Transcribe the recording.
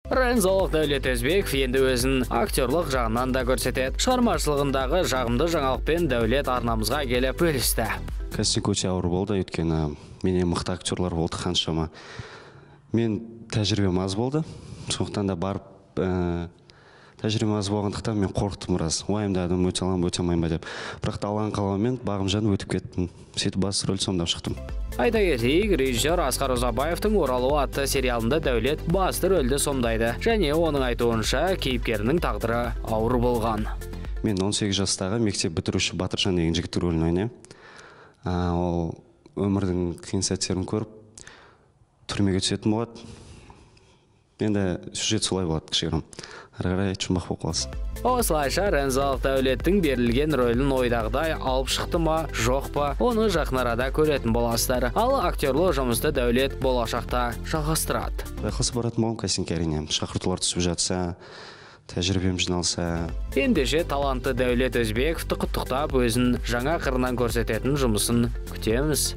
Рензолық Дәулет Өзбеков енді өзін актерлық жағынан да көрсетеді. Шығармашылығындағы жағымды жаңалықпен Дәулет арнамызға келіп бөлісті. Кастинг өте ауыр болды, өйткені менен мықты актерлар болды қаншама. Мен тәжірибем аз болды, сондықтан да барып тәжірибем аз болғандықтан мен қорықтым біраз, уайымдадым, өте аламын ба, өте алмаймын ба деп. Бірақ та Алланың қалауымен, бағым жанып өтіп кеттім, сөйтіп басты рөлді сомдап шықтым. Айта кетейік, режиссер Асқар Ұзабаевтың «Оралуы» атты сериалында Дәулет басты рөлді сомдайды. Және оның айтуынша, кейіпкерінің тағдыры ауыр болған. Мен 18 жастағы мектеп бітіруші Батыржан деген жігіттің рөлін ойнаймын. Ол өмірдің қиын сәттерін көріп, түрмеге түсетін болады. Енді сюжет солай болады кішігірім. Әрі қарай жұмбақ болып қалсын. Осылайша, Рензалов Дәулеттің берілген рөлін ойдағыдай алып шықты ма, жоқ па, оны жақын арада көретін боласыздар. Ал актерлық жұмысты Дәулет болашақта жалғастырады. Құдай қаласа, баратын боламын кастингке, әрине. Шақыртулар түсіп жатса, тәжірибем жиналса. Ендеше, талантты Дәулет Өзбековті құттықтап, өзін жаңа қырынан көрсететін жұмысын күтеміз.